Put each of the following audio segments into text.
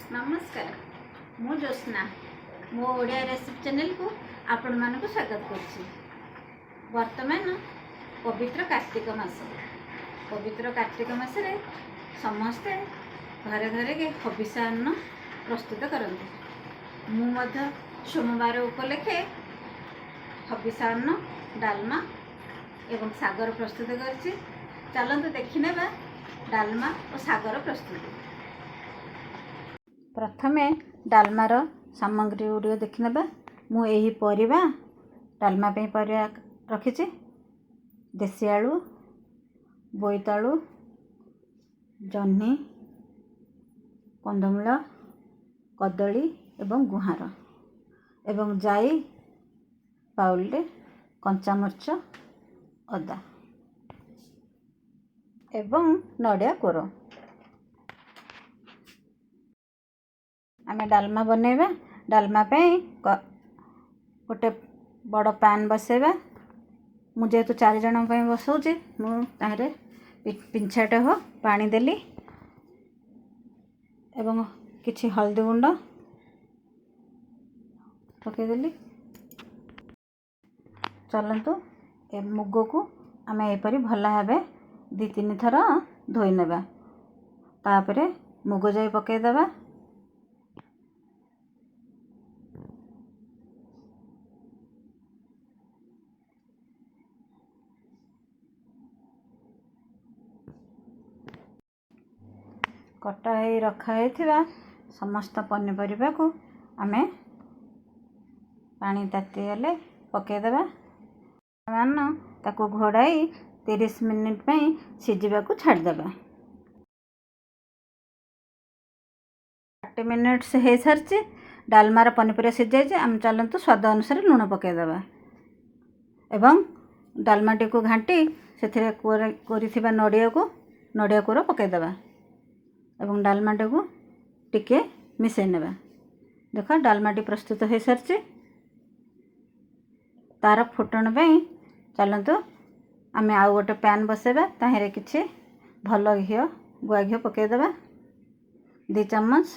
ନମସ୍କାର, ମୁଁ ଜ୍ୟୋତ୍ସ୍ନା। ମୋ ଓଡ଼ିଆ ରେସିପି ଚ୍ୟାନେଲକୁ ଆପଣମାନଙ୍କୁ ସ୍ୱାଗତ କରୁଛି। ବର୍ତ୍ତମାନ ପବିତ୍ର କାର୍ତ୍ତିକ ମାସ। ପବିତ୍ର କାର୍ତ୍ତିକ ମାସରେ ସମସ୍ତେ ଘରେ ଘରେ ହବିଷ ଅନ୍ନ ପ୍ରସ୍ତୁତ କରନ୍ତି। ମୁଁ ମଧ୍ୟ ସୋମବାର ଉପଲକ୍ଷେ ହବିଷ ଅନ୍ନ, ଡାଲମା ଏବଂ ଶାଗର ପ୍ରସ୍ତୁତ କରିଛି। ଚାଲନ୍ତୁ ଦେଖିନେବା ଡାଲମା ଓ ଶାଗର ପ୍ରସ୍ତୁତି। ପ୍ରଥମେ ଡାଲମାର ସାମଗ୍ରୀ ଗୁଡ଼ିକ ଦେଖିନେବା। ମୁଁ ଏହି ପରିବା ଡାଲମା ପାଇଁ ପରିବା ରଖିଛି: ଦେଶୀ ଆଳୁ, ବୋଇତାଳୁ, ଜହ୍ନି, କନ୍ଦମୂଳ, କଦଳୀ ଏବଂ ଗୁହାଁର ଏବଂ ଜାଇ ବାଉଲରେ, କଞ୍ଚାମରିଚ, ଅଦା ଏବଂ ନଡ଼ିଆ କୋର। ଆମେ ଡାଲମା ବନେଇବା। ଡାଲମା ପାଇଁ ଗୋଟେ ବଡ଼ ପ୍ୟାନ୍ ବସେଇବା। ମୁଁ ଯେହେତୁ 4 ଜଣଙ୍କ ପାଇଁ ବସାଉଛି, ମୁଁ ତାହିଁରେ ପିଞ୍ଛାଟେ ହୋ ପାଣି ଦେଲି ଏବଂ କିଛି ହଳଦୀ ଗୁଣ୍ଡ ପକାଇଦେଲି। ଚାଲନ୍ତୁ, ଏ ମୁଗକୁ ଆମେ ଏହିପରି ଭଲ ଭାବେ 2 3 ଥର ଧୋଇ ନେବା। ତାପରେ ମୁଗ ଜାଇ ପକାଇଦେବା। କଟା ହେଇ ରଖା ହେଇଥିବା ସମସ୍ତ ପନିପରିବାକୁ ଆମେ ପାଣି ତାତିଗଲେ ପକାଇଦେବା। ମାନ ତାକୁ ଘୋଡ଼ାଇ 30 ମିନିଟ୍ ପାଇଁ ସିଝିବାକୁ ଛାଡ଼ିଦେବା। 30 ମିନିଟ୍ସ ହେଇସାରିଛି, ଡାଲମାର ପନିପରିବା ସିଝିଯାଇଛି। ଆମେ ଚାଲନ୍ତୁ ସ୍ୱାଦ ଅନୁସାରେ ଲୁଣ ପକାଇଦେବା ଏବଂ ଡାଲମାଟିକୁ ଘାଣ୍ଟି ସେଥିରେ କୋରିଥିବା ନଡ଼ିଆ କୋର ପକାଇଦେବା ଏବଂ ଡାଲମାଟିକୁ ଟିକେ ମିଶାଇ ନେବା। ଦେଖ, ଡାଲମାଟି ପ୍ରସ୍ତୁତ ହୋଇସାରିଛି। ତାର ଫୁଟଣ ପାଇଁ ଚାଲନ୍ତୁ ଆମେ ଆଉ ଗୋଟେ ପ୍ୟାନ୍ ବସାଇବା। ତାହିଁରେ କିଛି ଭଲ ଘିଅ, ଗୁଆ ଘିଅ ପକାଇଦେବା 2 ଚାମଚ।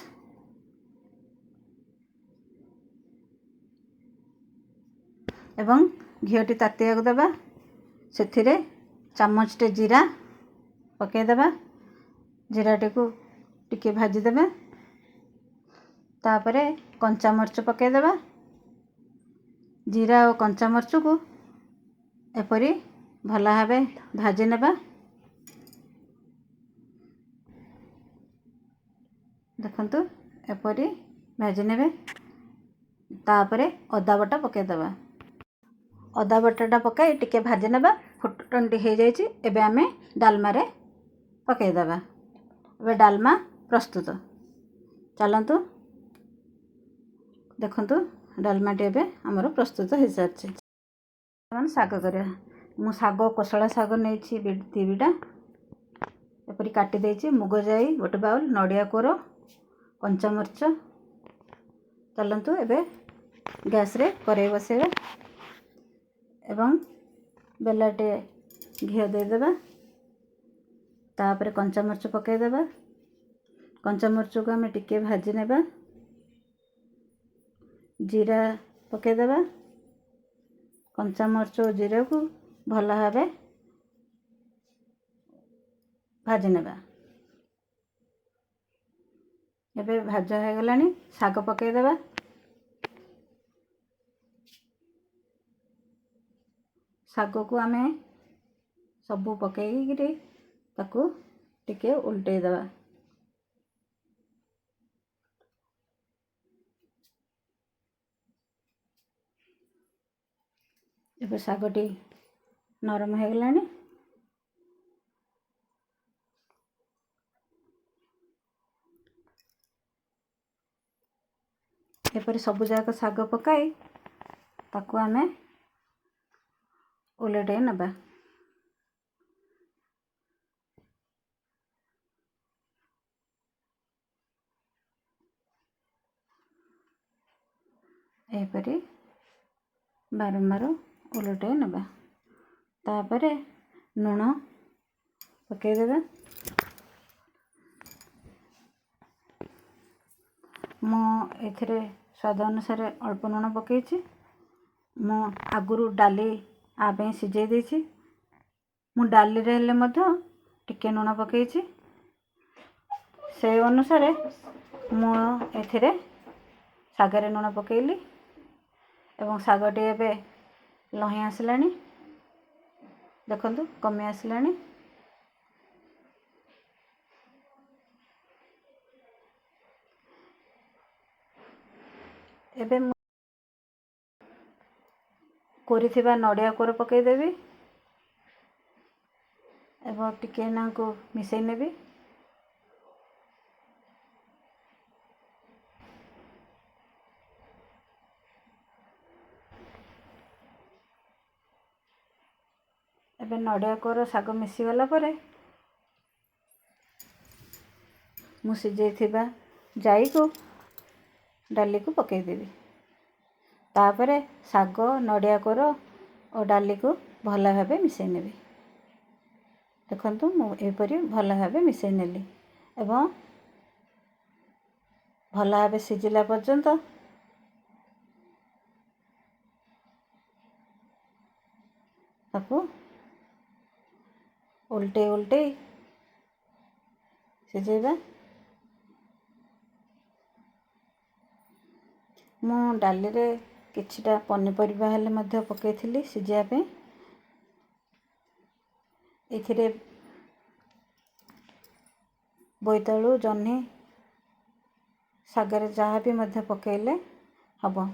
ଏବଂ ଘିଅଟି ତାତିବାକୁ ଦେବା। ସେଥିରେ ଚାମଚଟେ ଜିରା ପକାଇଦେବା। ଜିରାଟିକୁ ଟିକେ ଭାଜିଦେବା। ତାପରେ କଞ୍ଚାମରିଚ ପକାଇଦେବା। ଜିରା ଓ କଞ୍ଚାମରିଚକୁ ଏପରି ଭଲ ଭାବେ ଭାଜି ନେବା। ଦେଖନ୍ତୁ, ଏପରି ଭାଜି ନେବେ। ତାପରେ ଅଦା ବଟା ପକାଇଦେବା। ଅଦା ବଟାଟା ପକାଇ ଟିକେ ଭାଜି ନେବା। ଫୁଟଣଟି ହେଇଯାଇଛି, ଏବେ ଆମେ ଡାଲମାରେ ପକାଇଦେବା। ଏବେ ଡାଲମା ପ୍ରସ୍ତୁତ। ଚାଲନ୍ତୁ ଦେଖନ୍ତୁ, ଡାଲମାଟି ଏବେ ଆମର ପ୍ରସ୍ତୁତ ହେଇସାରିଛି। ବର୍ତ୍ତମାନ ଶାଗ କରିବା। ମୁଁ ଶାଗ କୋଶଳା ଶାଗ ନେଇଛି 2 ବିଡ଼ା, ଏପରି କାଟି ଦେଇଛି। ମୁଗ ଜାଇ ଗୋଟେ ବାଉଲ, ନଡ଼ିଆ କୋର, କଞ୍ଚାମରିଚ। ଚାଲନ୍ତୁ ଏବେ ଗ୍ୟାସ୍ରେ କରେଇ ବସେଇବା ଏବଂ ବେଲାଟେ ଘିଅ ଦେଇଦେବା। ତାପରେ କଞ୍ଚାମରିଚ ପକାଇଦେବା। କଞ୍ଚାମରିଚକୁ ଆମେ ଟିକେ ଭାଜି ନେବା। ଜିରା ପକାଇଦେବା। କଞ୍ଚାମରିଚ ଓ ଜିରାକୁ ଭଲ ଭାବେ ଭାଜି ନେବା। ଏବେ ଭାଜା ହେଇଗଲାଣି, ଶାଗ ପକାଇଦେବା। ଶାଗକୁ ଆମେ ସବୁ ପକାଇକିରି ତାକୁ ଟିକେ ଓଲଟେଇ ଦେବା। ଏବେ ଶାଗଟି ନରମ ହେଇଗଲାଣି। ଏପରି ସବୁ ଯାକ ଶାଗ ପକାଇ ତାକୁ ଆମେ ଓଲଟେଇ ନେବା। ଏହିପରି ବାରମ୍ବାର ଓଲଟେଇ ନେବା। ତାପରେ ଲୁଣ ପକାଇଦେବା। ମୁଁ ଏଥିରେ ସ୍ୱାଦ ଅନୁସାରେ ଅଳ୍ପ ଲୁଣ ପକାଇଛି। ମୁଁ ଆଗରୁ ଡାଲି ଆ ପାଇଁ ସିଝାଇ ଦେଇଛି। ମୁଁ ଡାଲିରେ ହେଲେ ମଧ୍ୟ ଟିକେ ଲୁଣ ପକାଇଛି। ସେଇ ଅନୁସାରେ ମୁଁ ଏଥିରେ ଶାଗରେ ଲୁଣ ପକାଇଲି ଏବଂ ଶାଗଟି ଏବେ ଲହିଁ ଆସିଲାଣି। ଦେଖନ୍ତୁ, କମି ଆସିଲାଣି। ଏବେ ମୁଁ କୋରିଥିବା ନଡ଼ିଆ କୋର ପକାଇଦେବି ଏବଂ ଟିକେ ନାକୁ ମିଶାଇ ନେବି। ଏବେ ନଡ଼ିଆ କୋର ଶାଗ ମିଶିଗଲା ପରେ ମୁଁ ସିଝେଇଥିବା ଜାଇକୁ ଡାଲିକୁ ପକାଇଦେବି। ତାପରେ ଶାଗ, ନଡ଼ିଆ କୋର ଓ ଡାଲିକୁ ଭଲ ଭାବେ ମିଶାଇ ନେବି। ଦେଖନ୍ତୁ, ମୁଁ ଏହିପରି ଭଲ ଭାବେ ମିଶାଇ ନେଲି ଏବଂ ଭଲ ଭାବେ ସିଝିଲା ପର୍ଯ୍ୟନ୍ତ ତାକୁ ଓଲଟେଇ ଓଲଟେଇ ସିଝେଇବା। ମୁଁ ଡାଲିରେ କିଛିଟା ପନିପରିବା ହେଲେ ମଧ୍ୟ ପକାଇଥିଲି ସିଝେଇବା ପାଇଁ। ଏଥିରେ ବୋଇତାଳୁ, ଜହ୍ନି, ଶାଗରେ ଯାହା ବି ମଧ୍ୟ ପକାଇଲେ ହେବ।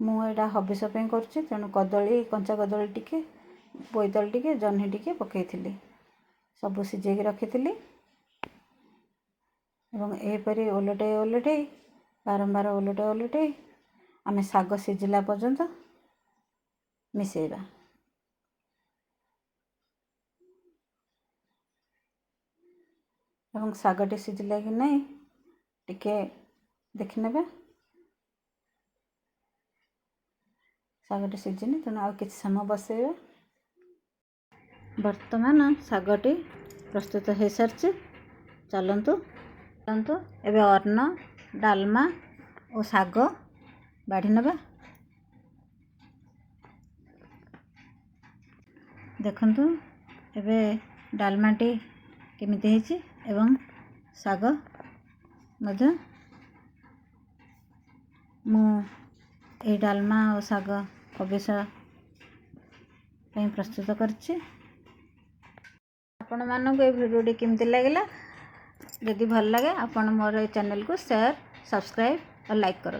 ମୁଁ ଏଇଟା ହବିଷ ପାଇଁ କରୁଛି, ତେଣୁ କଦଳୀ, କଞ୍ଚା କଦଳୀ ଟିକେ, ବୋଇତାଳୁ ଟିକେ, ଜହ୍ନି ଟିକେ ପକାଇଥିଲି। ସବୁ ସିଝେଇକି ରଖିଥିଲି ଏବଂ ଏହିପରି ଓଲଟେଇ ଓଲଟେଇ, ବାରମ୍ବାର ଓଲଟେଇ ଓଲଟେଇ ଆମେ ଶାଗ ସିଝିଲା ପର୍ଯ୍ୟନ୍ତ ମିଶାଇବା। ଏବଂ ଶାଗଟି ସିଝିଲା କି ନାହିଁ ଟିକେ ଦେଖିନେବା। ଶାଗଟି ସିଝିନି, ତେଣୁ ଆଉ କିଛି ସମୟ ବସାଇବା। ବର୍ତ୍ତମାନ ଶାଗଟି ପ୍ରସ୍ତୁତ ହୋଇସାରିଛି। ଚାଲନ୍ତୁ ଚାଲନ୍ତୁ, ଏବେ ଅନ୍ନ, ଡାଲମା ଓ ଶାଗ ବାଢ଼ି ନେବା। ଦେଖନ୍ତୁ, ଏବେ ଡାଲମାଟି କେମିତି ହେଇଛି ଏବଂ ଶାଗ ମଧ୍ୟ। ମୁଁ ଏଇ ଡାଲମା ଓ ଶାଗ ହବିଷ ପାଇଁ ପ୍ରସ୍ତୁତ କରିଛି। ଆପଣମାନଙ୍କୁ ଏ ଭିଡ଼ିଓଟି କେମିତି ଲାଗିଲା? ଯଦି ଭଲ ଲାଗେ, ଆପଣ ମୋର ଏ ଚ୍ୟାନେଲକୁ ସେୟାର, ସବସ୍କ୍ରାଇବ୍ ଓ ଲାଇକ୍ କରନ୍ତୁ।